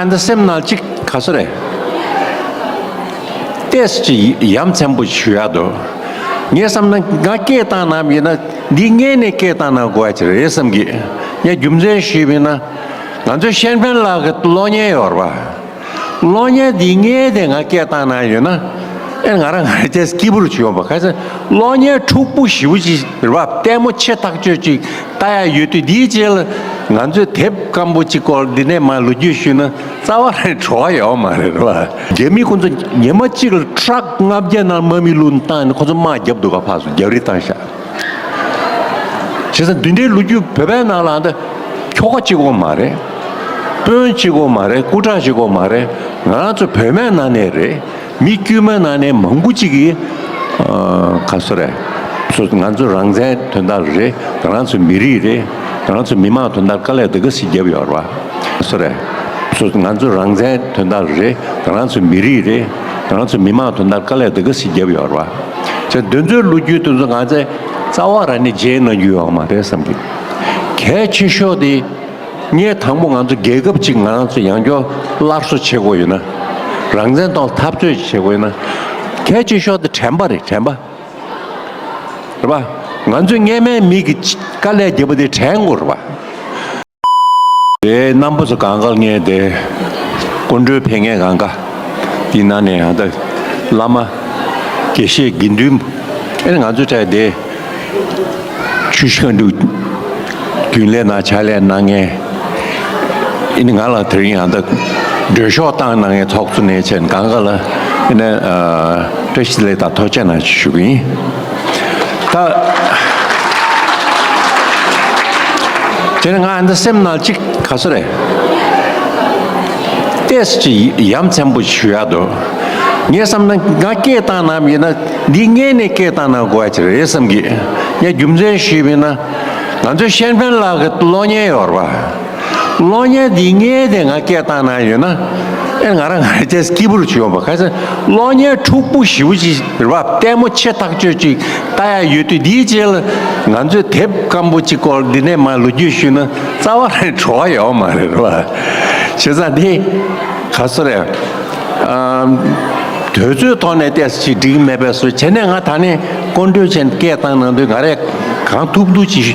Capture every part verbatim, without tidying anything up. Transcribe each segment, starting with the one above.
ཨ་འདི་སེམས་ནང་གཅིག་ག་སོ་རེད། ཏོག་ཙམ་ཅིག་ཡ་མཚན་པོ་ཞུ་ཡག་འདུག་ངས་བསམ་ན་ང་སྐད་བཏང་གནང་ཡིན་ན་འདི་སྔས་ནས་སྐད་བཏང་གནང་དགོས་ཡ་ཅིག་རེད་བསམ་གི། ངས་རྒྱུ་མཚན་ཞུས་པ་ཡིན་ན། ང་ཚོའི་ཤན་ཕན་ལགས་ཀྱི་གློག་བརྙན་ཡོད་རེད་པ། གློག་བརྙན་འདི་སྔས་དེ་ང་སྐད་བཏང་གནང་ཡོད་ན། ཨེ་ང་རང་ང་རང་བཅས་སྐྱིད་པོ་རུ་བྱུང་བ་ཁ་སང་གློག་བརྙན་འཁྲུག་པོ་ཞེ་པོ་ཅིག་རེད་པ། ལྟད་མོ་ཆེ་ཐག་ཆོད་ཅིག་ལྟ་ཡ་ཡོད་དུས་འདིའི་རྗེས་ལ་ང་ཚོས་དེབ་སྐམ་པོ་ཅིག་སྐོར་འདི་ནས་མར་ལོ་རྒྱུས་ཞུས་ན་རྩ་བ་རང་བྲོ་བ་ཡོད་མ་རེད་རེད་པ། རྒྱ་མི་ཁོ་ཚོ་ཉི་མ་གཅིག་ལ་ཊ་རག་ལྔ་བརྒྱ་ནང་དམག་མི་བླུགས་བཏང་ནས་ཁོ་ཚོ་དམག་རྒྱབ་འདུག་ག་ཕར་ཚུར་རྒྱབ་རེས་བཏང་ཤག་བྱས་ཙང་འདི་འདྲའི་ལོ་རྒྱུས་བོད་པའི་ནང་ལ་ཨ་ད་ཁྱོ་ག་གཅིག་པོ་མ་རེད། དཔོན་གཅིག་པོ་མ་རེད། སྐུ་དྲག་གཅིག་པོ་མ་རེད། ང་རང་ཚོ་བོད་མའི་ནང་ནས་རེད། མི་དཀྱུས་མའི་ནང་ནས་མང་པོ་གཅིག་གིས་ཨ་ག་སོ་རེད། སོ་ང་ཚོ་རང་བཙན་དོན་དག་རེད། ང་རང་ཚོ་མི་རིགས་རེད། ང་རང་ཚོ་མི་མང་དོན་དག་དཀའ་ལས་འདི་ག་ཞིག་བརྒྱབ་ཡོད་རེད་པ། སོ་རེད། སོ་ང་ཚོ་རང་བཙན་དོན་དག་རེད། ང་རང་ཚོ་མི་རིགས་རེད། ང་རང་ཚོ་མི་མང་དོན་དག་དཀའ་ལས་འདི་ག་ཞིག་བརྒྱབ་ཡོད་རེད་པ། བྱས་འདི་ཚོའི་ལོ་རྒྱུས་དེ་ཚོ་ང་ཚོས་རྩ་བ་རང་ནས་བརྗེད་གནང་རྒྱུ་ཡོད་མ་རེད་བསམ་གི། གལ་ཆེ་ཤོས་དེ། ངས་དང་པོ་ང་ཚོ་རྒྱལ་ཁབ་ཅིག་ང་རང་ཚོ་ཡང་བསྐྱར་སླར་གསོ་བྱེད་དགོས་ཡོད་ན། རང་བཙན་ཐོག་འཐབ་རྩོད་བྱེད་དགོས་ཡོད་ན། གལ་ཆེ་ཤོས་དེ་དྲན་པ་རེད། དྲན་པ། རེད་པ། ང་ཚོས་སྔས་མའི་མི་གི་དཀའ་ལས་བརྒྱབ་པ་དེ་དྲན་དགོས་རེད་པ། དེ་རྣམ་པ་ཚོ་གང་ག་ངས་དེ་སྐུ་མགྲོན་ཕེབས་མཁན་གང་ག་དེ་ནང་ནས་ཡང་ད་བླ་མ་དགེ་བཤེས་དགེ་འདུན་ཨེ་ང་ཚོ་གྲས་དེ། ཆུ་བཞི་སྒང་དྲུག་རྒྱུན་ལས་ནང་ཕྱག་ལས་གནང་མཁན། ཨ་ནི་ང་ལ་དེ་རིང་ཡང་ད་གྲོས་ཤོག་བཏང་གནང་མཁན་ཚོགས་གཙོ་ནས་བྱས་ནས་གང་ག་ལ་ཨ་ནི་ཨ་བཀྲ་ཤིས་བདེ་ལེགས་དང་ཐུགས་རྗེ་གནང་ཞུ་གི་ཡིན། ད་དེ་ནས་ང་ཨ་ནི་སེམས་ནང་གཅིག་ག་སོ་རེད། ཏོག་ཙམ་ཅིག་ཡ་མཚན་པོ་ཞུ་ཡག་འདུག་ངས་བསམ་ན་ང་སྐད་བཏང་གནང་ཡིན་ན་འདི་སྔས་ནས་སྐད་བཏང་གནང་དགོས་ཡ་ཅིག་རེད་བསམ་གི། ངས་རྒྱུ་མཚན་ཞུས་པ་ཡིན་ན། ང་ཚོའི་ཤན་ཕན་ལགས་ཀྱི་གློག་བརྙན་ཡོད་རེད་པ། གློག་བརྙན་འདི་སྔས་དེ་ང་སྐད་བཏང་གནང་ཡོད་ན། ཨེ་ང་རང་ང་རང་བཅས་སྐྱིད་པོ་རུ་བྱུང་བ་ཁ་སང་གློག་བརྙན་འཁྲུག་པོ་ཞེ་པོ་ཅིག་རེད་པ། ལྟད་མོ་ཆེ་ཐག་ཆོད་ཅིག་ལྟ་ཡ་ཡོད་དུས་འདིའི་རྗེས་ལ་ང་ཚོས་དེབ་སྐམ་པོ་ཅིག་སྐོར་འདི་ནས་མར་ལོ་རྒྱུས་ཞུས་ན་རྩ་བ་རང་བྲོ་བ་ཡོད་མ་རེད་རེད་པ། བྱས་ཙང་འདི་ག་སོ་རེད། ཨམ། དུས་ཚོད་ཐོག་ནས་ཏོག་ཙམ་ཅིག་འགྲིག་མེད་པས་སོ། བྱས་ནས་ང་ད་ནས་སྐུ་མགྲོན་བྱས་ནས་སྐད་བཏང་གནང་དུས་ང་རས་གང་ཐུབ་ཐུབ་ཅིག་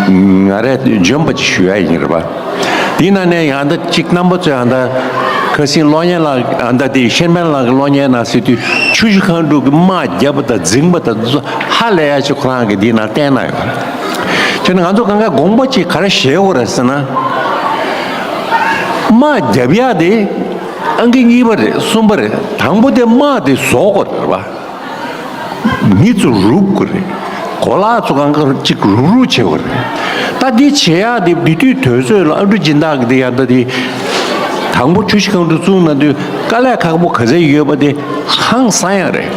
ང་རས་འཇོན་པ་ཅིག་ཞུ་ཡ་ཡིན་རེད་པ། དེའི་ནང་ནས་ཡང་ད་ཅིག་རྣམ་པ་ཚོས་ཡང་ད་ཁ་སང་གློག་བརྙན་ལ་ཡང་ད་དེ་ཤན་ཕན་ལགས་ཀྱི་གློག་བརྙན་ནང་ཟེར་དུས་ཆུ་བཞི་སྒང་དྲུག་གི་དམག་རྒྱབ་པ་དང་འཛིང་པ་དང་ཧ་ལས་ཡ་ཅིག་ཁོ་རང་གིས་དེའི་ནང་བསྟན་གནང་ཡོད་རེད། བྱས་ན་ང་ཚོ་གང་ག་དགོངས་པ་ཅིག་ག་རེ་བཞེས་དགོས་རེད་ཟེར་ན། དམག་རྒྱབ་ཡག་དེ་ཨང་ཀི་གཉིས་པ་རེད། གསུམ་པ་རེད། དང་པོ་དེ་དམག་དེ་བཟོ་དགོས་རེད་པ། མི་ཚོ་རུབ་དགོས་རེད། གོ་ལག་ཚོ་གང་ག་གཅིག་རུབ་རུབ་བྱེད་དགོས་རེད། ད་འདི་བྱེད་ཡག་དེ་འདི་དུས་དུས་ཚོད་ལ་ཨ་འབྲུག་སྦྱིན་བདག་གི་དེ་ཡང་ད་དེ་དང་པོ་ཆུ་བཞི་སྒང་དྲུག་བཙུགས་གནང་དུས་དཀའ་ལས་ཁག་པོ་ག་ཚད་ཡོད་པ་དེ་ཧང་སང་ཡག་རེད།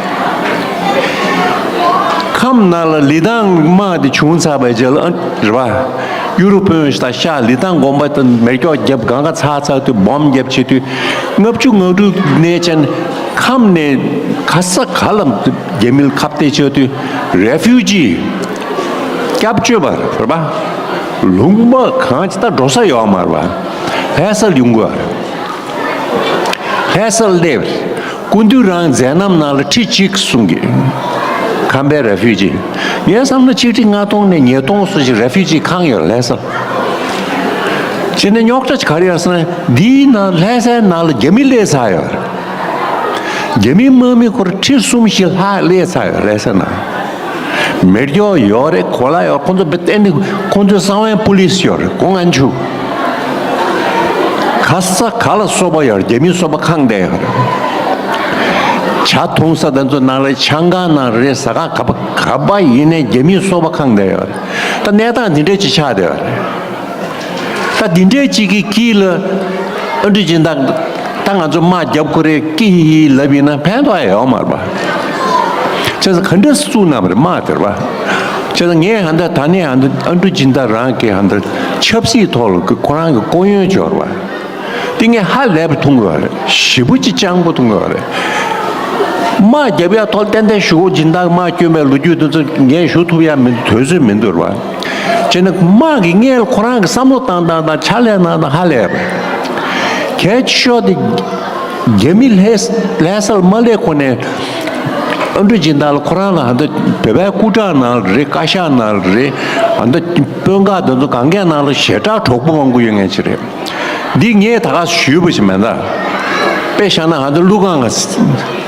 ཁམས་ནང་ལ་ལི་ཐང་དམག་དེ་བྱུང་ཚར་བའི་རྗེས་ལ་ཨ་རེད་པ། ཡུ་རོབ་དཔོན་ཞིག་དང་ཤག་ལི་ཐང་དགོན་པ་དང་མེ་སྒྱོགས་བརྒྱབ་གང་ག་ཚར་ཚར་དུས་སྦོམ་བརྒྱབ་བྱེད་དུས་ལྔ་བཅུ་ང་དྲུག་ནས་བྱས་ནས་ཁམས་ནས་ག་ས་ག་ལ་རྒྱ་མིར་ཁ་གཏད་བྱེད་དུས་རེ་ཕིའུ་ཇི་སྐྱབས་བཅོལ་བ་རེད་པ། ལུང་པ་གང་ཅི་ད་འགྲོ་ས་ཡོད་མ་རེད་པ། ལྷ་སར་ཡོང་དགོས་པ་རེད། ལྷ་སར་སླེབས། སྐུ་མདུན་རང་མཛད་རྣམ་ནང་ལ་ཁྲི་གཅིག་གསུང་གི། ཁམས་པའི་རེ་ཕིའུ་ཇི། ངས་བསམ་ན་ཆིག་ཁྲི་ལྔ་སྟོང་ནས་ཉིས་སྟོང་སོ་ཞིག་རེ་ཕིའུ་ཇི་ཁང་ཡོད་ལྷ་སར། བྱས་ནས་རྙོག་དྲ་ག་རེ་ཡོད་ཟེར་ན་འདིའི་ནང་ལྷ་སའི་ནང་ལ་རྒྱ་མི་སླེབས་ཚར་ཡོད་རེད། རྒྱ་མི་དམག་མི་ཁོ་རང་ཁྲི་གསུམ་བཞི་ལྷག་སླེབས་ཚར་ཡོད་ལྷ་སའི་ནང་། མེ་སྒྱོགས་ཡོད་རེད། གོ་ལ་ཡོད། ཁོང་ཚོ་བེད་གཏན་ནས་ཁོང་ཚོའི་གསང་བའི་པུ་ལིས་ཡོད་རེད། གོང་ཨན་ཆུ། ག་ས་ག་ལ་སོ་པ་ཡོད་རེད། རྒྱ་མིའི་སོ་པ་ཁེངས་བསྡད་ཡོད་རེད། ཇ་འཐུང་ས་དེ་ཚོ་ནང་ལ་ཆང་ཁང་ནང་རེད། ཟ་ཁང་ག་པ་ག་པ་ཡིན་ནའི་རྒྱ་མིའི་སོ་པ་ཁེངས་བསྡད་ཡོད་རེད། ད་གནས་སྟངས་འདི་འདྲས་ཅིག་ཆགས་བསྡད་ཡོད་རེད། ད་འདི་འདྲས་ཅིག་གི་དཀྱིལ་ལ་ཨ་འབྲུག་སྦྱིན་བདག་ད་ང་ཚོ་དམག་རྒྱབ་དགོས་རེད་ཀི་ཧི་ཧི་ལབ་ཡིན་ན་ཕན་ཐོགས་ཡ་ཡོད་མ་རེད་པ། བྱས་ཙང་ག་འདྲས་བཙུགས་གནང་བ་རེད་དམག་དེ་རེད་པ། བྱས་ཙང་ངས་ཧ་ད་ད་ནས་ཧ་ད་ཨ་འབྲུག་སྦྱིན་བདག་རང་གི་ཧ་ད་ཆབ་སྲིད་ཐོག་ལ་ཁོ་རང་གི་ལྐོག་གཡོན་འབྱོར་བ་དེ་ངས་ཧ་ལས་པ་མཐོང་གི་ཡོད་རེད། ཞེ་པོ་ཅིག་སྤྱང་པོ་མཐོང་གི་ཡོད་རེད། དམག་རྒྱབ་ཡ་ཐོག་ཏན་ཏན་ཞུ་གོ་སྦྱིན་བདག་དམག་བསྐྱོན་པའི་ལོ་རྒྱུས་དེ་ཚོ་ངས་ཞུ་ཐུབ་ཡ་མི་འདུག་དུས་ཚོད་མི་འདུག་རེད་པ། བྱས་ན་དམག་གི་སྔོན་ལ་ཁོ་རང་གི་བསམ་བློ་བཏང་སྟངས་དང་ཕྱག་ལས་གནང་སྟངས་ཧ་ལས་པ། གལ་ཆེ་ཤོས་དེ་རྒྱ་མི་ལྷ་ལྷ་སར་མ་སླེབས་གོང་ནས་ཨ་འབྲུག་སྦྱིན་བདག་ལ་ཁོ་རང་ལ་ཧ་ད་བོད་པའི་སྐུ་དྲག་ནང་ལ་རེད། བཀའ་ཤག་ནང་ལ་རེད། ཧ་ད་དཔོན་ཁག་དེ་ཚོ་གང་གའི་ནང་ལ་ཞེ་དྲག་གྲོགས་པོ་མང་པོ་ཡོད་མཁན་ཅིག་རེད། འདི་ངས་ད་ག་ཞུས་པ་ཞིག་མིན་ད། དཔེ་བཞག་ན་ཧ་ད་ཀླུ་ཁང་གི་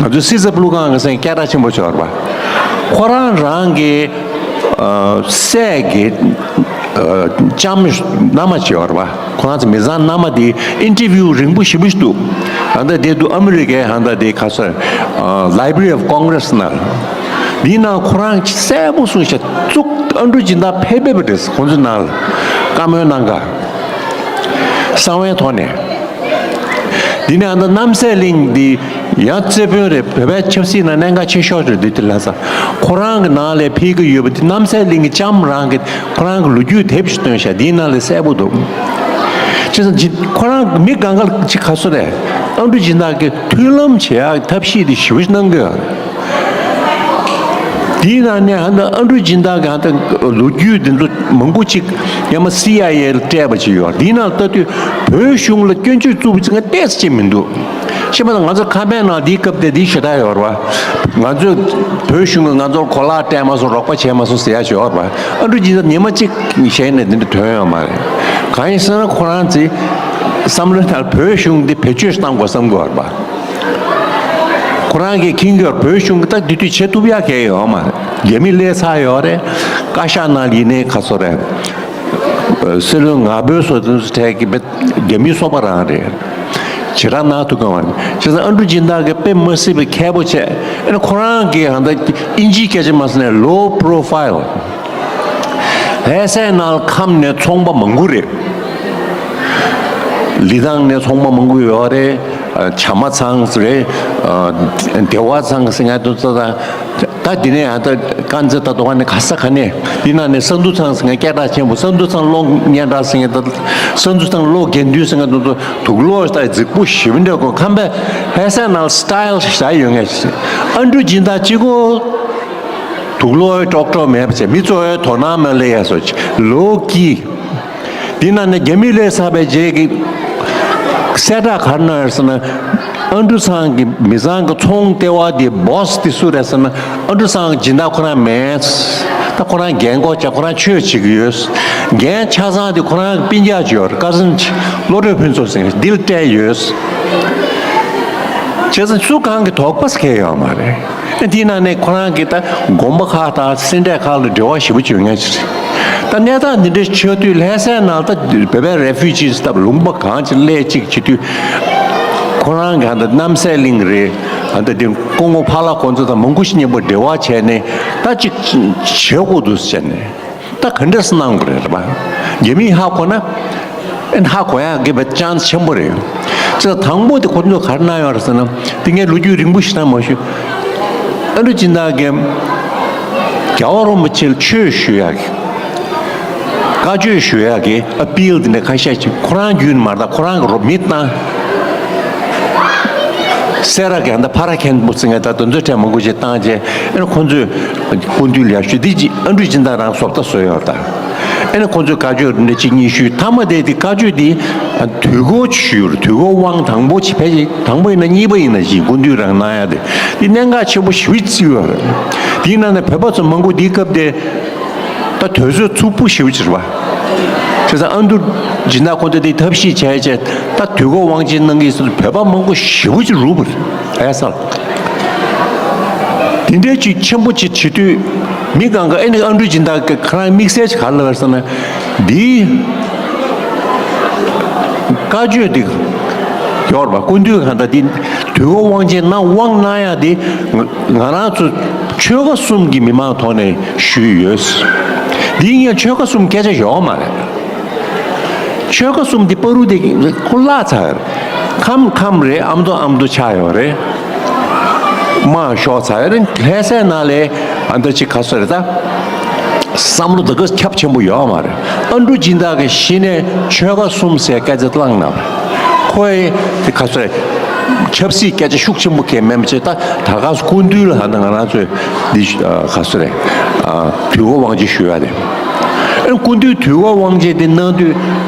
ང་ཚོའི་སྲིད་ཚབ་ཀླུ་ཁང་གི་སེང་སྐད་གྲགས་ཆེན་པོ་ཅིག་ཡོད་རེད་པ། ཁོ་རང་རང་གི་ཨ་སྲས་ཀྱི་ཨ་ལྕམ་མནའ་མ་ཅིག་ཡོད་རེད་པ། ཁོ་རང་ཚོ་མི་ཚང་མནའ་མ་དེ་ཨིན་ཊར་བིའུ་རིང་པོ་ཞེ་པོ་ཞིག་འདུག་ཧ་ད་དེ་འདུག་ཨ་མི་རི་ཀའི་ཧ་ད་དེ་ག་ས་ཨ་Library of Congress ནང་། འདིའི་ནང་ཁོ་རང་གསལ་པོ་གསུངས་ཤག་བཙུགས། ཨ་འབྲུག་སྦྱིན་བདག་ཕེབས་ཕེབས་པ་རེད། ཁོང་ཚོའི་ནང་ལ་བཀའ་མོལ་གནང་ག་གསང་བའི་ཐོག་ནས། འདི་ནས་ཨ་ད་རྣམ་སྲས་གླིང་འདི་ཡང་རྩེ་དཔོན་རེད། བོད་པའི་ཆབ་སྲིད་ནང་གནད་འགག་ཆེ་ཤོས་རེད། འདི་དེ་ལ་ས་ཁོ་རང་གི་ནང་ལ་ཕེབས་ཀྱི་ཡོད་པ་འདི་རྣམ་སྲས་གླིང་གི་ལྕམ་རང་གི་ཁོ་རང་གི་ལོ་རྒྱུས་དེབ་ཞིག་བཏོན་ཤག་འདིའི་ནང་ལ་གསལ་པོ་འདུག་བྱས་ཙང་ཁོ་རང་མི་གང་ག་ཅིག་ག་སོ་རེད། ཨ་འབྲུག་སྦྱིན་བདག་གི་མཐུན་ལམ་བྱེད་ཡག་ཐབས་ཤེས་དེ་ཞེ་པོ་ཅིག་གནང་གི་ཡོད་རེད། དེའི་ནང་ནས་ཧ་ད་ཨ་འབྲུག་སྦྱིན་བདག་གི་ཧ་ད་ལོ་རྒྱུས་འདི་ཚོ་མང་པོ་ཅིག་ཡང་མ་སི་ཨའི་ཨེ་ལ་སྤྲད་པ་ཅིག་ཡོད། དེའི་ནང་ལྟ་དུས་བོད་གཞུང་ལ་སྐྱོན་བརྗོད་བཙུགས་པ་ཅིག་ང་ཏོག་ཙམ་ཅིག་མི་འདུག་ཤེས་པ་དང་ང་ཚོ་ཁ་པའི་ནང་དེའི་སྐབས་དེ་དེའི་ཞུ་དག་ཡོད་རེད་བ། ང་ཚོས་བོད་གཞུང་གིས་ང་ཚོར་གོ་ལག་སྤྲད་མ་སོང་། རོགས་པ་བྱས་མ་སོང་ཟེར་ཡ་ཅིག་ཡོད་རེད་བ། ཨ་འབྲུག་སྦྱིན་བདག་ཉི་མ་གཅིག་ཞལ་ནས་དེ་འདྲ་ཐོན་ཡོད་མ་རེད། གང་ཡིན་ཟེར་ན་ཁོ་རང་ཚོའི་བསམ་བློའི་ནང་བོད་གཞུང་འདི་བེད་སྤྱོད་བཏང་དགོས་བསམ་གྱི་ཡོད་རེད་བ། ཁོ་རང་གིས་ཁྱིམ་རྒྱུད་བོད་གཞུང་གི་ད་དེ་དུས་བྱེད་ཐུབ་ཡག་གང་ཡང་ཡོད་མ་རེད། རྒྱ་མི་སླེབས་ཚར་ཡོད་རེད། བཀའ་ཤག་ནང་ཡིན་ནའི་ག་སོ་རེད། སྲིད་བློན་ངག་དབང་སོགས་དེ་ཚོ་གྲས་ཀྱི་རྒྱ་མིའི་སོ་པ་རང་རེད། བྱེ་བྲག་ནང་ཐུག་གི་མ་རེད། བྱས་ཙང་ཨ་འབྲུག་སྦྱིན་བདག་གིས་དཔེ་མ་སྲིད་པའི་མཁས་པོ་བྱས། ཨ་ནི་ཁོ་རང་གིས་ཧ་ད་དབྱིན་ཇིའི་སྐད་ཆ་མ་ཟེར་ནས་low profile། ལྷ་སའི་ནང་ཁམས་ནས་ཚོང་པ་མང་པོ་རེད། ལི་ཐང་ནས་ཚོང་པ་མང་པོ་ཡོད་རེད། བྱ་མ་ཚང་རེད། བདེ་བ་ཚང་ཟེར་ང་དུ་ཙ་ད་ད་འདི་ནས་ཡང་ད་དཀར་མཛེས་ད་དོ་ག་ནས་ག་ས་ག་ནས་འདི་ནང་ནས་ས་འདུ་ཚང་ཟེར་ང་སྐད་གྲགས་ཆེན་པོ། ས་འདུ་ཚང་གློག་སྙན་གྲགས་ཟེར་ང་ད་ས་འདུ་ཚང་གློག་དགེ་འདུན་ཟེར་ང་དུ་དུག་ལོག་ད་རྫིག་པོ་ཞེ་པོ་འདྲ་གོ་ཁམས་པའི་ལྷ་སའི་ནང་style་ཞིག་ཡོད་ངེས། ཨ་འབྲུག་སྦྱིན་བདག་གཅིག་གོ་དུག་ལོག་ཀྲོག་ཀྲོག་མེད་པ་བྱས། མི་གཙོ་བོའི་དོ་སྣང་མ་སླེབས་ཡ་སོ་ལོ་ཀི། དེ་ནང་ནས་རྒྱ་མི་སླེབས་ཚར་བའི་རྗེས་ཀྱི་གསལ་བསྒྲགས་ག་རེ་གནང་ཡོད་ཟེར་ན། ཨ་འབྲུག་ཚང་གི་མི་ཚང་གི་ཚོང་ལྟེ་བ་དེ་boss་དེ་སུ་རེད་ཟེར་ན། ཨ་འབྲུག་ཚང་གི་སྦྱིན་བདག་ཁོ་རང་མེད། ད་ཁོ་རང་རྒན་གོག་ཅིག་ཁོ་རང་ཆོས་བྱེད་ཀྱི་ཡོད། རྒན་ཆ་ཚང་དེ་ཁོ་རང་གི་སྤུན་ཀྱག་ཅིག་ཡོད་རེད། cousin་ཅིག་བློ་གྲོས་ཕུན་ཚོགས་ཟེར་མཁན་འདི་ལ་སྤྲད་ཡོད། བྱས་ཙང་སུ་གང་གི་དོགས་པ་གང་ཡང་ཡོད་མ་རེད། ཨ་དེའི་ནང་ནས་ཁོ་རང་གིས་ད་དགོན་པ་ཁག་དང་སེ་འབྲས་ཁག་ལ་འབྲེལ་བ་ཞེ་པོ་བྱེད་མཁན་ཅིག་རེད། ད་གནས་སྟངས་འདི་འདྲ་ཆགས་དུས་ལྷ་སའི་ནང་ད་བོད་པའི་refugees་ད་ལུང་པ་གང་ཅིག་སླེབས་ཅིག་བྱེད་དུས། ཁོ་རང་གིས་ཨ་ད་རྣམ་སྲས་གླིང་རེད། ཨ་ད་དེ་སྐུ་ངོ་ཕ་ལགས་ཁོང་ཚོ་དང་མང་པོ་ཞིག་མཉམ་པོ་འབྲེལ་བ་བྱས་ནས་ད་ཅིག་བྱེད་དགོས་འདུག་ཟེར་ནས། ད་ག་འདྲས་གནང་དགོས་རེད་པ། རྒྱ་མིས་ཧ་གོ་ན། ཨེ་ཧ་གོ་ཡག་གི་བའི་chance་ཆེན་པོ་རེད། ཅེས་དང་པོ་དེ་ཁོ་ཚོས་ག་རེ་གནང་ཡོད་རེད་ཟེར་ན། དེ་ངས་ལོ་རྒྱུས་རིང་པོ་ཞིག་གནང་མ་ཞུ། ཨ་འབྲུག་སྦྱིན་བདག་གིས་རྒྱལ་བ་རིན་པོ་ཆེ་ལ་ཆོས་ཞུ་ཡག་གི། བཀའ་ཆོས་ཞུ་ཡག་གི་appeal་དེ་འདྲ་ཁ་ཤས་ཅིག་ཁོ་རང་བརྒྱུད་ནས་མ་རེད། ད་ཁོ་རང་གི་རོགས་མི་བཏང་། སེ་ར་གན་ད་ཕ་ར་མཁན་པོ་ཚོ་ང་ད་དོན་ཚོད་ཕྲན་མང་པོ་ཅིག་བཏང་རྗེས་ཨ་ནི་ཁོང་ཚོས་སྐུ་མདུན་ལ་ཞུས། འདི་ཅི་ཨ་འབྲུག་སྦྱིན་བདག་རང་བཟོ་ལྟ་བཟོས་ཡོད་ད། ཨ་ནི་ཁོང་ཚོས་བཀའ་ཆོས་འདི་གཅིག་གཉིས་ཞུས། མཐའ་མ་དེ་དེ་བཀའ་ཆོས་འདི་དུས་འཁོར་ཞུས་ཡོད། དུས་འཁོར་དབང་དང་པོ་ཅིག་ཕལ་ཆེར་དང་པོ་ཡིན་ན་གཉིས་པ་ཡིན་ན་ཅིག་སྐུ་མདུན་རང་གནང་ཡ་དེ་འདི་གནད་འགག་ཆེན་པོ་ཞེ་པོ་བརྩི་ཡོད་རེད། དེའི་ནང་ནས་བོད་པ་ཚོ་མང་པོ་འདིའི་སྐབས་དེ། ད་དུས་ཚོད་རྩུབ་པོ་ཞེ་པོ་ཅིག་རེད་པ། བྱས་ཙང་ཨ་འབྲུག་སྦྱིན་བདག་ཁོང་ཚོས་དེ་ཐབས་ཤེས་བྱས་བྱས་ད་དུས་འཁོར་དབང་ཆེན་གནང་གི་ཟེར་བོད་པ་མང་པོ་ཞེ་པོ་ཅིག་རུབ་པ་རེད། ཨེ་སལ། དེ་འདྲའི་ཅིག་ཆེན་པོ་ཅིག་བྱེད་དུས་མི་གང་ག་ཨེ་ནི་ཨ་འབྲུག་སྦྱིན་བདག་གི་ཁོ་རང་དམིགས་བསལ་ཅིག་ག་རེ་ལབ་པ་རེད་ཟེར་ན། འདིའི་བཀའ་ཆོས་འདི་ཡོད་རེད་པ། སྐུ་མདུན་གང་ལྟར་འདི་དུས་འཁོར་དབང་ཆེན་གནང་དབང་གནང་ཡ་འདི་ང་ང་རང་ཚོ་ཆོལ་ཁ་གསུམ་གྱི་མི་མང་ཐོག་ནས་ཞུས་ཡོད། འདིའི་སྔོན་ཆོལ་ཁ་གསུམ་སྐད་ཆ་ཡོད་མ་རེད། ཆོལ་ཁ་གསུམ་འདི་བར་དུ་དེ་ཁོ་བརླག་ཚར། ཁམས་ཁམས་རེད། ཨ་མདོ་ཨ་མདོ་ཆགས་ཡོད་རེད། དམག་ཤོར་ཚར་རེད། ལྷ་སའི་ནང་ལ་ཨ་མདོ་ཅིག་ག་ཚོད་རེད་ད། བསམ་བློ་དེ་ག་ཁྱབ་ཆེན་པོ་ཡོད་མ་རེད། ཨ་འབྲུག་སྦྱིན་བདག་གིས་གཞི་ནས་ཆོལ་ཁ་གསུམ་ཟེར་སྐད་ཆ་བཏང་ན། ཁོས་དེ་ག་ཚོད་རེད། ཆབ་སྲིད་སྐད་ཆ་ཤུགས་ཆེན་པོ་གང་མེད་པ་བྱས། ད་ད་ག་སྐུ་མདུན་ལ་ཧ་ད་ང་རང་ཚོས་འདི་ག་ཚོད་རེད། དུས་འཁོར་དབང་ཆེན་ཞུ་ཡ་རེད། ཨ་སྐུ་མདུན་དུས་འཁོར་དབང་ཆེན་དེ་གནང་དུས་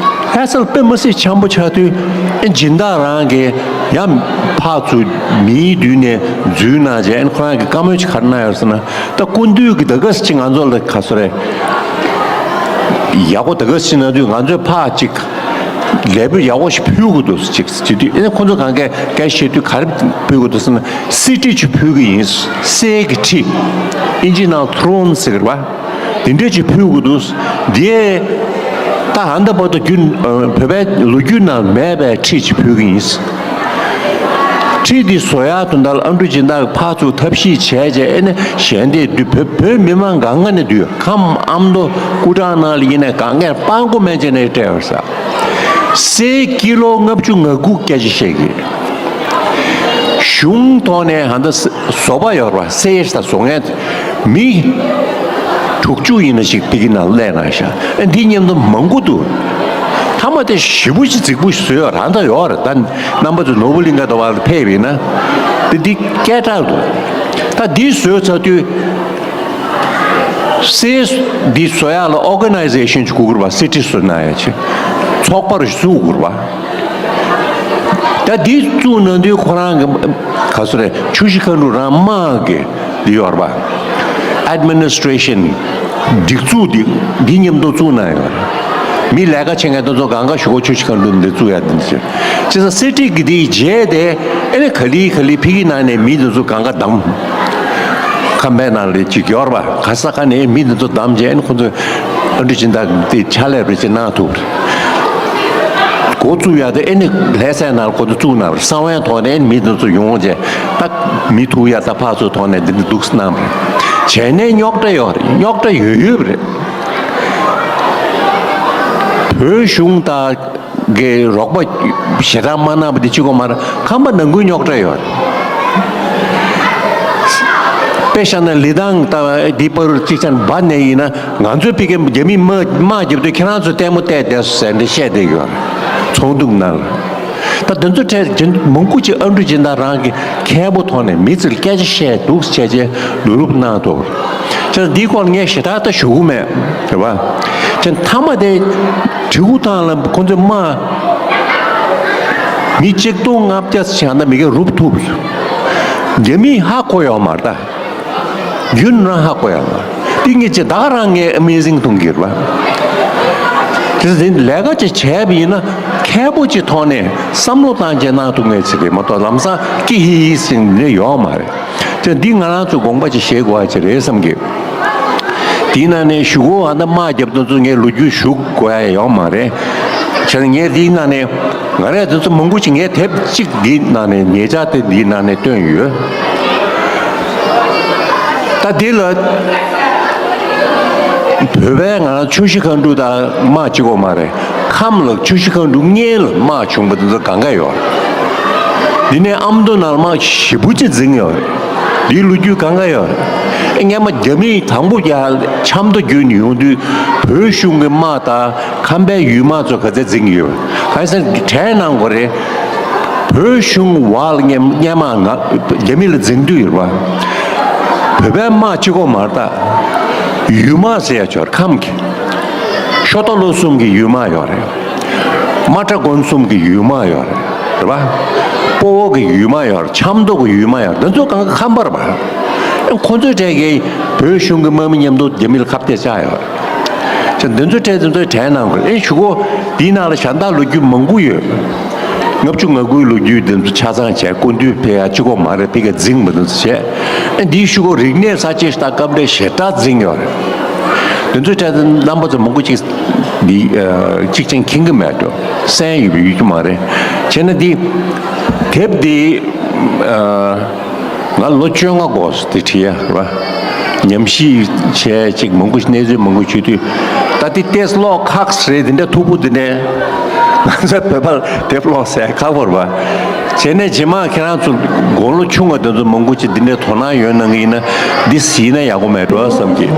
ལྷ་སར་དཔེ་མི་སྲིད་འཆམ་པོ་ཆགས་དུས། ཨེ་སྦྱིན་བདག་རང་གིས་ཡང་ཕར་ཚུར་མིའི་མདུན་ནས་འཛུལ་གནང་བྱས། ཨེ་ཁོ་རང་གིས་བཀའ་མོལ་ཅིག་ག་རེ་གནང་ཡོད་ཟེར་ན། ད་སྐུ་མདུན་གྱིས་ད་ག་ཟེ་ཅིག་ང་ཚོ་ལ་ག་ཚོད་རེད། ཡག་པོ་ད་ག་ཟེ་ཅིག་གནང་དུས་ང་ཚོས་ཕར་ཅིག་ལས་འབོད་ཡག་པོ་ཞིག་ཕུལ་དགོས་འདུག་ཅིག་ཟེར་དུས། ཨེ་ཁོ་ཚོ་གང་གས་སྐད་བཤད་དུས་ག་རེ་ཕུལ་དགོས་འདུག་ཟེར་ན། གསེར་ཁྲི་ཅིག་ཕུལ་གྱི་ཡིན། གསེར་གྱི་ཁྲི། ཨིན་ཇི་ནང་throne་ཟེར་གི་རེད་པ། དེ་འདྲས་ཅིག་ཕུལ་དགོས་འདུག། དེ་ད་ད་ལྟ་བར་དུ་རྒྱུན་བོད་པའི་ལོ་རྒྱུས་ནང་མེད་པའི་ཁྲི་ཅིག་ཕུལ་གྱི་ཡིན། ཁྲི་འདི་བཟོ་ཡག་དོན་དག་ལ་ཨ་འབྲུག་སྦྱིན་བདག་གིས་ཕར་ཚུར་ཐབས་ཤེས་བྱས་བྱས། ཨེ་ནས་གཞན་དེ་བོད་བོད་མི་མང་གང་ག་ནས་འདུས། ཁམས་ཨ་མདོ་སྐུ་དྲག་ནང་ལ་ཡིན་ནས་གང་གས་སྤྲང་པོ་མན་ཆད་ནས་སྤྲད་ཡོད་ས། གསེར་ཀི་ལོ་ལྔ་བཅུ་ང་དགུ་སྐད་ཆ་བཤད་ཀྱི། གཞུང་ཐོག་ནས་ཧ་ད་བཟོ་པ་ཡོད་རེད་པ། གསེར་ད་བཟོ་མཁན་མི་དྲུག་ཅུ་ཡིན་ན་ཞིག་དེ་གི་ནང་སླེབས་གནང་ཤག། ཨ་འདི་མཉམ་དུ་མང་པོ་འདུག། མཐའ་མ་དེ་ཞེ་པོ་ཅིག་རྫིག་པོ་བཟོས་ཡོད་རེད། ད་ཡོད་རེད། ད་རྣམ་པ་ཚོ་ནོར་བུ་གླིང་ག་དང་བར་ལ་ཕེབས་ཡིན་ན་དེ་འདི་སྐད་གྲགས་འདུག། ད་འདི་བཟོས་ཚར་དུས། གསེར་འདི་བཟོ་ཡག་ལ་organization་ཅིག་དགོས་ཀྱི་རེད་པ། གསེར་ཁྲི་བཟོ་གནང་ཡག་ཅིག་ཚོགས་པ་རེ་བཙུགས་དགོས་ཀྱི་རེད་པ། ད་འདི་བཙུགས་གནང་དུས་ཁོ་རང་གི་ག་ཚོད་རེད། ཆུ་བཞི་མཁའ་འགྲོ་རང་དམག་གི་འདི་ཡོད་རེད་པ། Administration་སྒྲིག་འཛུགས་འདི་འདི་མཉམ་དུ་བཙུགས་གནང་ཡོད་རེད། མི་ལས་ཀ་བྱེད་མཁན་དེ་ཚོ་གང་ག་གཞུག་གུ་ཆུ་བཞི་མཁའ་འགྲོ་འདི་བཙུགས་ཡག་འདི་ཟེར། བྱས་ཙང་གསེར་ཁྲི་གི་འདི་རྗེས་དེ་ཨེ་ནས་ག་ལེ་ག་ལེ་ཕ་གི་ནང་ནས་མི་འདི་ཚོ་གང་ག་བདམས། ཁམས་པའི་ནང་ལ་ཅིག་ཡོད་རེད་པ། ག་ས་ག་ནས་མི་འདི་ཚོ་བདམས་བྱས། ཨེ་ནས་ཁོ་ཚོས་ཨ་འབྲུག་སྦྱིན་བདག་གིས་དེ་ཕྱག་ལས་རེ་ཅིག་གནང་ཐུབ་རེད། འགོ་བཙུགས་ཡག་དེ་ཨེ་ནས་ལྷ་སའི་ནང་ལ་ཁོ་ཚོ་བཙུགས་གནང་བ་རེད། གསང་བའི་ཐོག་ནས་ཨེ་ནས་མི་འདི་ཚོ་ཡོང་བྱས། ད་མི་ཐུག་ཡག་ད་ཕར་ཚུར་ཐོག་ནས་འདི་འདྲ་འདུག་གནང་བ་རེད། བྱས་ནས་རྙོག་དྲ་ཡོད་རེད། རྙོག་དྲ་ཡོད་ཡོད་རེད། བོད་གཞུང་དང་གི་རོགས་པ་ཞེ་དྲག་མ་གནང་བ་དེ་གཅིག་པོ་མ་རེད། ཁམས་པ་ནང་ཁུལ་རྙོག་དྲ་ཡོད་རེད། དཔེ་བཞག་ན་ལི་ཐང་དང་འདི་བར་གཅིག་ཆ་འབའ་ནས་ཡིན་ན། ང་ཚོའི་ཕ་གི་རྒྱ་མིས་དམག་དམག་རྒྱབ་དུས་ཁྱེད་རང་ཚོ་ལྟད་མོ་བལྟས་བསྡད་སོང་ཟེར་འདི་བཤད་བསྡད་ཡོད་རེད། ཚོགས་འདུ་ནང་ལ། ད་དེ་ཚོ་འཕྲལ་རྒྱུན་མང་པོ་ཅིག་ཨ་འབྲུག་སྦྱིན་བདག་རང་གི་མཁས་པོ་ཐོག་ནས་མི་ཚོར་སྐད་ཆ་བཤད་འདུག་བྱས་རྗེས་ལུས་རུབ་གནང་ཐུབ། བྱས་ཙང་འདིའི་སྐོར་ངས་ཞེ་དྲག་ད་ཞུ་གི་མེད། རེད་པ། བྱས་མཐའ་མ་དེ་དྲེའུ་ཐང་ལ་ཁོ་ཚོས་དམག་མི་ཆིག་སྟོང་ལྔ་བརྒྱ་ཙམ་ཞིག་ད་མི་གས་རུབ་ཐུབ། རྒྱ་མིས་ཧ་གོ་ཡོད་མ་རེད་ད། རྒྱུན་རང་ཧ་གོ་ཡོད་མ་རེད། དེ་ངས་ཅི་ད་ག་རང་ངས་amazing་མཐོང་གི་རེད་པ། དེ་ཚོ་དེ་ལས་ཀ་ཅིག་བྱས་པ་ཡིན་ན་མཁས་པོ་ཅིག་ཐོག་ནས་བསམ་བློ་བཏང་བྱས་གནང་ཐུབ་ངེས་ཚིག་རེད་མ་གཏོགས་ལམ་སང་ཀི་ཧི་ཧི་ཟེར་ནས་ཡོད་མ་རེད། ཅི་འདི་ང་རང་ཚོ་དགོངས་པ་ཅིག་བཞེས་དགོས་པ་ཅིག་རེད་བསམ་གི། དེའི་ནང་ནས་གཞུག་གུ་ཨ་ད་དམག་རྒྱབ་དེ་ཚོ་ངས་ལོ་རྒྱུས་ཞུ་དགོས་ཡ་ཡོད་མ་རེད། བྱས་ན་ངས་དེའི་ནང་ནས་ང་རས་དེ་ཚོ་མང་པོ་ཅིག་ངས་དེབ་གཅིག་འདིའི་ནང་ནས་ཉེ་ཆར་དེ་འདིའི་ནང་ནས་བཏོན་ཡོད། ད་འདི་ལ་བོད་པའི་ང་རང་ཆུ་བཞི་མཁའ་འགྲོ་དང་དམག་གཅིག་པོ་མ་རེད། ཁམས་ལ་ཆུ་བཞི་མཁའ་འགྲོ་སྔོན་ལ་དམག་བྱུང་བ་དེ་ཚོ་གང་ག་ཡོད་རེད། འདི་ནས་ཨ་མདོ་ནང་ལ་དམག་ཞེ་པོ་ཅིག་འཛིང་ཡོད་རེད། འདིའི་ལོ་རྒྱུས་གང་ག་ཡོད་རེད། སྔན་མ་རྒྱ་མིས་དང་པོ་རྒྱ་ཆབ་མདོ་བརྒྱུད་ནས་ཡོང་དུས་བོད་གཞུང་གི་དམག་དང་ཁམས་པའི་ཡུལ་དམག་ཚོ་ག་ཚད་འཛིང་ཡོད་རེད། གང་ཡིན་ཟེར་ན་གྲས་གནང་དགོས་རེད། བོད་གཞུང་བར་ལ་སྔན་སྔན་མ་ང་རྒྱ་མི་ལ་འཛིང་དུས་ཡོད་རེད་པ། བོད་པའི་དམག་གཅིག་པོ་མ་རེད་ད། ཡུལ་དམག་ཟེར་ཡ་ཅིག་ཡོད་རེད། ཁམས་ཀྱི། ཤོ་སྟག་ལོ་གསུམ་གྱི་ཡུལ་དམག་ཡོད་རེད། རྨ་ཁྲ་དགོན་གསུམ་གྱི་ཡུལ་དམག་ཡོད་རེད། རེད་པ། སྤོ་བོ་གི་ཡུལ་དམག་ཡོད་རེད། ཆབ་མདོ་གི་ཡུལ་དམག་ཡོད་རེད། འདི་ཚོ་གང་ག་ཁམས་པ་རེད་པ། ཁོ་ཚོའི་གྲས་ཀྱིས་བོད་གཞུང་གི་དམག་མི་མཉམ་དུ་རྒྱ་མི་ལ་ཁ་གཏད་བཅག་ཡོད་རེད། ཅེས་འདི་ཚོའི་གྲས་འདི་ཚོའི་གྲས་གནང་དགོས། ཨེ་གཞུག་གུ་འདིའི་ནང་ལ་གཞན་དག་ལོ་རྒྱུས་མང་པོ་ཡོད། ལྔ་བཅུ་ང་དགུའི་ལོ་རྒྱུས་འདི་ཚོ་ཆ་ཚང་བྱས། སྐུ་མདུན་ཕེབས་ཡ་གཅིག་པོ་མ་རེད། ཕ་གིར་འཛིང་བ་འདི་ཚོ་བྱས། ཨེ་འདིའི་གཞུག་གུ་རིག་གནས་གསར་བརྗེ་ཞེ་དྲག་སྐབས་འབྲེལ་ཞེ་དྲག་འཛིང་ཡོད་རེད། འདི་ཚོའི་གྲས་དེ་རྣམ་པ་ཚོ་མང་པོ་ཅིག་འདི་ཨ་གཅིག་ཅན་མཁྱེན་གྱི་མེད་འགྲོ། གསན་ཡོད་པའི་ཡོད་ཀྱི་མ་རེད། བྱས་ན་འདི་དེབ་འདི་ཨ་ང་ལོ་བཅོ་ལྔ་འགོར་སོང་། དེ་བྲིས་ཡ་རེད་པ། ཉམས་ཞིབ་བྱས་ཅིག་མང་པོ་ཞིག་གནས་ཚུལ་མང་པོ་བྱུང་དུས། ད་དེ་ཏོག་ཙམ་ཀློག་ཁག་རེད། དེ་འདྲ་མཐུག་པོ་དེ་འདྲ། ང་ཚོ་བོད་པར་དེབ་ཀློག་ཟེར་ཁག་པོ་རེད་པ། བྱས་ནས་རྗེས་མ་ཁྱེད་རང་ཚོ་དགུང་ལོ་ཆུང་བ་དེ་ཚོ་མང་པོ་ཅིག་འདི་འདྲའི་དོ་སྣང་ཡོད་གནང་གི་ཡིན་ན། འདི་གཟིགས་ན་ཡག་པོ་མེད་འགྲོ་བསམ་གི།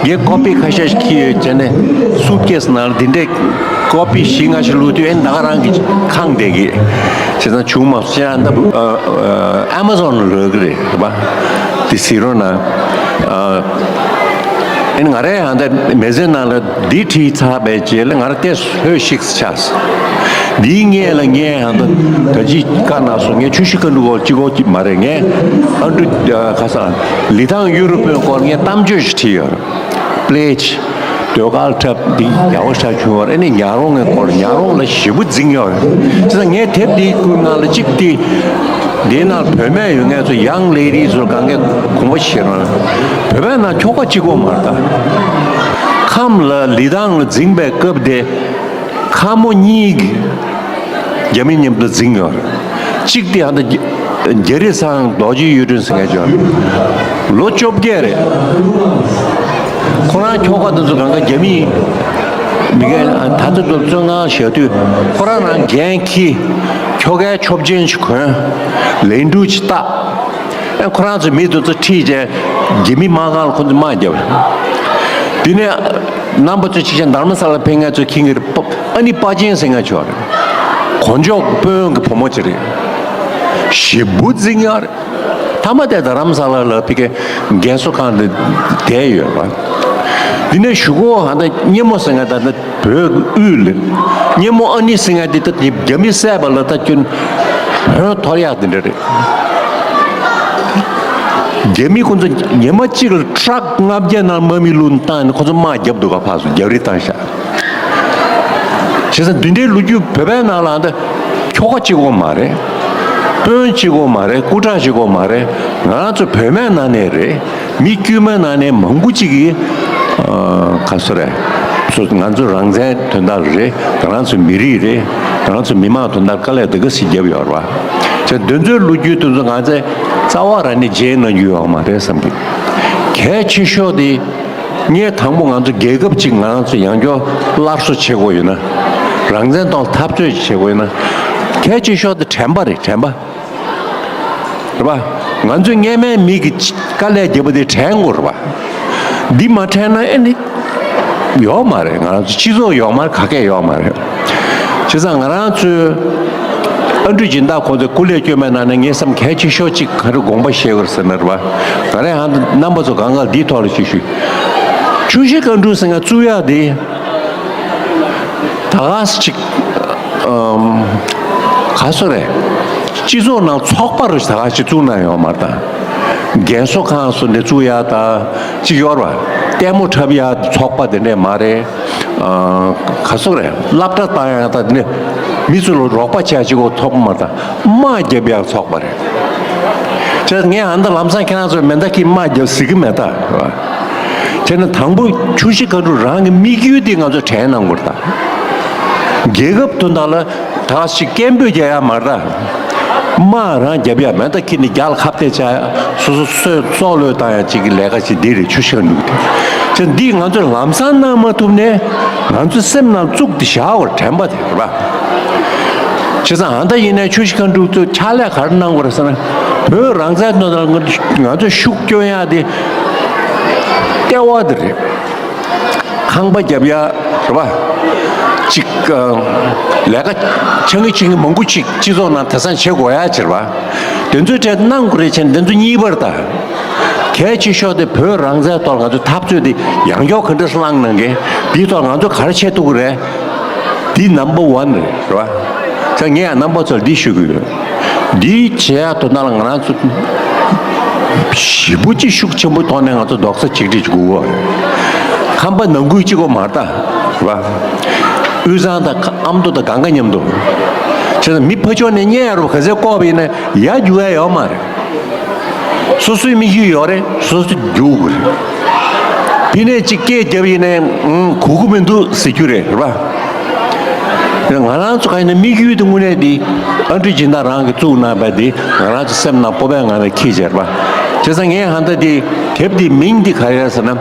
ངས་ཀོ་པི་ཁ་ཤས་ཤིག་འཁྱེར་ཡོད། བྱས་ནས་སུཊ་ཀེས་ནང་ལ་འདི་འདྲའི་ཀོ་པི་བཞི་ལྔ་ཞིག་བླུགས་དུས་ཨེ་ད་ག་རང་གི་ཁེངས་བསྡད་གི། བྱས་ཙང་བྱུང་མ་སོང་། ཨ་མ་ཛོན་ལ་ལོག་གི་རེད་པ། དེ་གཟིགས་རོགས་གནང་། ཨ་ཨེ་ང་རའི་ཨ་ད་མི་ཚེ་ནང་ལ་འདི་བྲིས་ཚར་བའི་རྗེས་ལ་ང་རང་ཏོག་ཙམ་ལྷོད་ཤིག་ཆགས། འདིའི་སྔོན་ལ་ངས་ཧ་ད་ད་ཅི་བཀའ་གནང་སོང་། ངས་ཆུ་བཞི་མཁའ་འགྲོ་སྐོར་གཅིག་པོ་གཅིག་མ་རེད། ངས་ཨ་འབྲུ་ཁ་སང་ལི་ཐང་གཡུ་རུ་དཔོན་སྐོར་ངས་གཏམ་བརྗོད་ཞིག་བྲིས་ཡོད་རེད། པླེ་ཇི། ཟློས་གར་འཁྲབ་འདི་ཡག་པོ་ཞེ་དྲག་བྱུང་བ་རེད། ཨ་ནི་ཉག་རོང་གི་སྐོར། ཉག་རོང་ལ་ཞེ་པོ་འཛིང་ཡོད་རེད། བྱས་ཙང་ངས་དེབ་འདིའི་ཁུངས་ནང་ལ་གཅིག་དེ་འདིའི་ནང་བུད་མེད་ཡོད་མཁན་ཚོ་young ladies ཚོར་གང་གས་དགོངས་པ་བཞེས་རོགས། བོད་པའི་ནང་ཁྱོ་ག་གཅིག་པོ་མ་རེད་ད། ཁམས་ལ་ལི་ཐང་ལ་འཛིང་པའི་སྐབས་དེ། ཁ་མོ་གཉིས་ཀྱིས་རྒྱ་མི་མཉམ་དུ་འཛིང་ཡོད་རེད། གཅིག་དེ་ཨ་ད་རྒྱ་རི་ཚང་རྡོ་རྗེ་གཡུ་སྒྲོན་ཟེར་མཁན་ཅིག་ཡོད་རེད། ལོ་བཅོ་བརྒྱད་རེད། ཁོ་རང་ཁྱོ་ག་དེ་ཚོ་གང་ག་རྒྱ་མི་མི་རྒན་ད་ཚོད་དུ་བཙོན་ཁང་བཞག་དུས་ཁོ་རང་རང་འགན་འཁྱེར། ཁྱོ་གའི་ཆོབ་ཆེན་ཞིག་གོན། ལན་ཀྲུའུ་ཅིག་བཏགས། ཨེ་ཁོ་རང་ཚོའི་མི་དེ་ཚོ་ཁྲིད་བྱས་རྒྱ་མི་དམག་ཁང་ལ་ཁོ་ཚོས་དམག་བརྒྱབ་རེད། དེ་ནས་རྣམ་པ་ཚོ་གཅིག་བྱས་དྷརྨ་ས་ལ་ཕེབས་མཁན་ཚོ་མཁྱེན་གྱི་རེད། ཨ་ནི་པ་ཅན་ཟེར་མཁན་ཅིག་རེད། གོ་འཇོག་དཔོན་གྱི་བུ་མོ་ཅིག་རེད། ཞེ་པོ་འཛིང་ཡག་རེད། མཐའ་མ་དེ་དྷརྨ་ས་ལ་ལ་ཕ་གིའི་རྒན་གསོ་ཁང་དེ་བསྡད་ཡོད་པ། དེ་ནས་གཞུག་གུ་ཧ་ད་སྙེ་མོ་ཟེར་མཁན་ད་ད། བོད་དབུས་ལ་སྙེ་མོ་ཨ་ནི་ཟེར་མཁན་དེ་ད་རྒྱ་མི་བསད་པ་ལ་ད་སྐྱོན་ཧོན་ཐོར་ཡག་དེ་འདྲ་རེད། རྒྱ་མི་ཁོ་ཚོ་ཉི་མ་གཅིག་ལ་ཊྲག་ལྔ་བརྒྱ་ནང་དམག་མི་བླུགས་བཏང་ནས་ཁོ་ཚོ་དམག་བརྒྱབ་འདུག་ག་ཕར་ཚུར་རྒྱབ་རི་བཏང་ཤག་བྱས་ཙང་འདི་འདྲའི་ལོ་རྒྱུས་བོད་པའི་ནང་ལ་ད་ཁྱོ་ག་གཅིག་པོ་མ་རེད། དཔོན་གཅིག་པོ་མ་རེད། སྐུ་དྲག་གཅིག་པོ་མ་རེད། ང་རང་ཚོ་བོད་མའི་ནང་ནས་རེད། མི་དཀྱུས་མའི་ནང་ནས་མང་པོ་ཅིག་གིས་ཨ་ག་ཚོད་རེད། ཚོ་ང་ཚོ་རང་བཙན་དོན་དག་རེད། ང་རང་ཚོ་མི་རིགས་རེད། ང་རང་ཚོ་མི་མང་དོན་དག་དཀའ་ལས་འདི་ག་ཞིག་བརྒྱབ་ཡོད་རེད་བ། བྱས་དེ་ཚོའི་ལོ་རྒྱུས་དེ་ཚོ་ང་ཚོས་རྩ་བ་རང་ནས་བརྗེད་གནང་རྒྱུ་ཡོད་མ་རེད་བསམ་གི། གལ་ཆེ་ཤོས་དེ་ངས་དང་པོ་ང་ཚོ་རྒྱལ་ཁབ་ཅིག་ང་རང་ཚོ་ཡང་བསྐྱར་སླར་གསོ་བྱེད་དགོས་ཡོད་ན། རང་བཙན་ཐོག་འཐབ་རྩོད་བྱེད་དགོས་ཡོད་ན། གལ་ཆེ་ཤོས་དེ་དྲན་པ་རེད། དྲན་པ། རེད་པ། ང་ཚོས་སྔོན་མའི་མི་གི་དཀའ་ལས་བརྒྱབ་པ་དེ་དྲན་དགོས་རེད་པ། འདི་མ་དྲན་ན་ཨེ་ནི་ཡོག་མ་རེད། ང་རང་ཚོ་སྤྱི་ཚོགས་ཡོག་མ་རེད། ག་གེ་ཡོག་མ་རེད། བྱས་ཙང་ང་རང་ཚོས་ཨ་འབྲུག་སྦྱིན་བདག་ཁོང་ཚོས་སྐུ་ལས་བསྐྱོན་པའི་ནང་ནས་ངས་བསམ་གལ་ཆེ་ཤོས་གཅིག་ག་རེ་དགོངས་པ་བཞེས་དགོས་ཟེར་ན་རེད་པ། ང་རང་ཧ་རྣམ་པ་ཚོ་གང་ག་འདིའི་ཐོག་ལ་ཅིག་ཞུ། ཆུ་བཞི་མཁའ་འགྲོ་ཟེར་མཁན་བཙུགས་ཡག་དེ། ད་ག་ཅིག་ཨམ། ག་སོ་རེད། སྤྱི་ཚོགས་ནང་ཚོགས་པ་རུ་ད་ག་ཅིག་བཙུགས་གནང་ཡོད་མ་རེད་ད། རྒན་གསོ་ཁང་སོ་འདི་བཙུགས་ཡག་ད་ཅིག་ཡོད་རེད་པ། ལྟད་མོ་འཁྲབ་ཡག་ཚོགས་པ་དེ་འདྲས་མ་རེད། ཨ། ག་སོ་རེད། སློབ་གྲྭ་བཏང་ཡག་ད་དེ་འདྲས་མི་ཚོ་ལ་རོགས་པ་བྱེད་ཡག་ཅིག་གོ་ཚོགས་པ་མ་རེད་ད། དམག་རྒྱབ་ཡག་ཚོགས་པ་རེད། བྱས་ཙང་ངས་ཨ་ནི་ད་ལམ་སང་ཁྱེད་རང་ཚོ་མེ་མདའ་འཁྱེར་དམག་རྒྱབ་ཟེར་གི་མེད་ད། བྱས་ན་དང་པོ་ཆུ་བཞི་མཁའ་འགྲོ་རང་གི་དམིགས་ཡུལ་དེ་ང་ཚོས་དྲན་གནང་དགོས་རེད་ད། རྒྱལ་ཁབ་དོན་དག་ལ་ད་ཞིག་སྐད་འབོད་རྒྱག་ཡག་མ་རེད་ད། དམག་རང་རྒྱབ་ཡག་མེ་མདའ་འཁྱེར་ནས་རྒྱ་ལ་ཁ་གཏད་བཅག་ཡག་སོ་སོ་སྲོག་བློས་བཏང་ཡག་ཅིག་གི་ལས་ཀ་ཅིག་འདི་རེད། ཆུ་བཞི་མཁའ་འགྲོ་དེ། བྱས་འདི་ང་ཚོས་ལམ་སང་གནང་མ་ཐུབ་ནས་ང་ཚོའི་སེམས་ནང་བཙུགས་ཏེ་བཞག་པར་དྲན་པ་དེ་རེད་པ། བྱས་ཙང་ཨ་ད་ཡིན་ནའི་ཆུ་བཞི་མཁའ་འགྲོ་ཚོས་ཕྱག་ལས་ག་རེ་གནང་དགོས་རེད་ཟེར་ན། བོད་རང་བཙན་དོན་དག་ང་ང་ཚོས་ཤུགས་སྐྱོན་ཡག་དེ་ལྟེ་བ་དེ་རེད། ཁང་པ་རྒྱབ་ཡག་རེད་པ། ཅིག་ཨ། ལས་ཀ་ཆང་གི་ཆིང་གི་མང་པོ་ཅིག་སྤྱི་ཚོགས་ནང་དེང་སང་བྱེད་དགོས་ཡག་ཅིག་རེད་པ། དེ་ཚོའི་གྲས་གནང་དགོས་རེད། བྱས་ནས་དེ་ཚོ་གཉིས་པར་ད། གལ་ཆེ་ཤོས་དེ་བོད་རང་བཙན་ཐོག་ང་ཚོས་འཐབ་རྩོད་དེ་ཡང་བསྐྱར་ག་འདྲ་བསླངས་གནང་གི། དེའི་ཐོག་ང་ཚོ་ག་རེ་བྱེད་ཐུབ་ཀྱི་རེད། འདི་number one་རེད། རེད་པ། ད་ངས་ཡང་རྣམ་པ་ཚོར་འདི་ཞུ་གི་ཡོད། འདི་བྱེད་ཡག་དོན་དག་ལ་ང་རང་ཚོ་ཞེ་པོ་ཅིག་ཤུགས་ཆེན་པོའི་ཐོག་ནས་ང་ཚོ་རྡོག་རྩ་གཅིག་སྒྲིལ་དགོས་ཀྱི་རེད། ཁམས་པ་ནང་ཁུལ་གཅིག་པོ་མ་རེད་ད། རེད་པ། དབུས་གཙང་དང་ཨ་མདོ་དང་གང་ག་མཉམ་དུ། བྱས་ཙང་མི་ཕར་ཕྱོགས་ནས་བརྙས་རུ་ག་ཚད་བཀོག་པ་ཡིན་ན་ཡར་རྒྱུག་ཡག་ཡོད་མ་རེད། སོ་སོའི་དམིགས་ཡུལ་ཡོད་རེད། སོ་སོ་རྒྱུག་དགོས་རེད། ཕི་ནས་གཅིག་སྐད་བརྒྱབ་ཡིན་ནའི་ཨང་གོ་གི་མི་འདུག་ཟེར་རྒྱུ་རེད། རེད་པ། ང་རང་ཚོ་ག་ཡིན་ན་དམིགས་ཡུལ་དེ་དངོས་གནས་དེ་ཨ་འབྲུག་སྦྱིན་བདག་རང་གིས་བཙུགས་གནང་བ་དེ་ང་རང་ཚོ་སེམས་ནང་སྤོབས་པའི་ངང་ནས་འཁྱེར་བྱས་རེད་པ། བྱས་ཙང་ངས་ཧ་ད་དེ་དེབ་དེའི་མིང་དེ་ག་རེ་རེད་ཟེར་ན།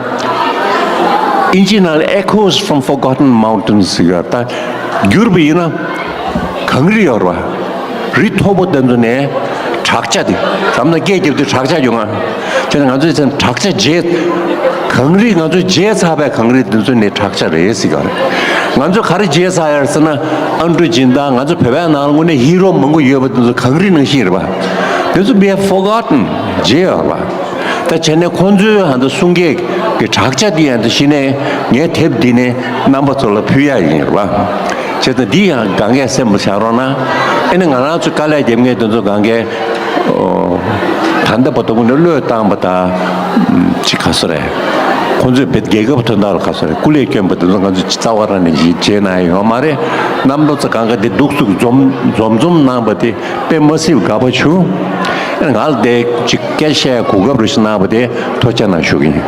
ཨིན་ཇི་ནང་ལ་Echoes from Forgotten Mountains་ཟེར་གི་ཡོད་རེད། ད་བསྒྱུར་བ་ཡིན་ན། གངས་རི་ཡོད་རེད་པ། རི་མཐོ་པོ་དེ་ཚོ་ནས་བྲག་ཅ་དེ། བྱས་ཙང་སྐད་བརྒྱབ་དུས་བྲག་ཅ་བྱུང་ང་། དེ་ནས་ང་ཚོས་བྱས་ཙང་བྲག་ཅ་བརྗེད། གངས་རི་ང་ཚོས་བརྗེད་ཚར་བའི་གངས་རི་དེ་ཚོ་ནས་བྲག་ཅ་རེད་ཟེར་གི་རེད། ང་ཚོས་ག་རེ་བརྗེད་ཚར་ཡོད་ཟེར་ན། ཨ་འབྲུག་སྦྱིན་བདག་ང་ཚོ་བོད་པའི་ནང་ལ་དངོས་གནས་ཧི་རོ་མང་པོ་ཡོད་པ་དེ་ཚོ་གངས་རི་ནང་བཞིན་རེད་པ། དེ་ཚོ་we have forgotten། བརྗེད་ཡོད་རེད་པ། ད་བྱས་ནས་ཁོང་ཚོའི་ཧ་ད་གསུང་སྐད་ཀྱི་བྲག་ཅ་དེ་ཡང་ད་གཞི་ནས་ངས་དེབ་འདི་ནས་རྣམ་པ་ཚོ་ལ་ཕུལ་ཡག་ཡིན་རེད་པ། བྱས་ཙང་འདི་ཡང་གང་གས་སེམས་ལ་བཞག་རོགས་གནང་། ཨེ་ནི་ང་རང་ཚོ་དཀའ་ལས་རྒྱབ་མཁན་དེ་ཚོ་གང་གས་ད་ལྟ་བར་དུ་ཀུན་ནས་བློས་བཏང་བ་དང་ཅི་ག་སོ་རེད། ཁོང་ཚོས་བེད་རྒྱལ་ཁབ་དོན་དག་ལ་ག་སོ་རེད། སྐུ་ལས་བསྐྱོན་པ་དེ་ཚོ་ང་ཚོས་རྩ་བ་རང་ནས་བྱེད་ན་ཡོད་མ་རེད། རྣམ་པ་ཚོ་གང་ག་དེ་འདུག་སུ་འཛོམས་འཛོམས་འཛོམས་གནང་བ་དེ་དཔེ་མ་སྲིད་དགའ་པོ་བྱུང་། ཨེ་ནི་ང་ལ་དེ་ཅིག་སྐད་བཤད་གོ་སྐབས་རེ་ཞིག་གནང་བ་དེ་ཐུགས་རྗེ་གནང་ཞུ་གི་ཡིན།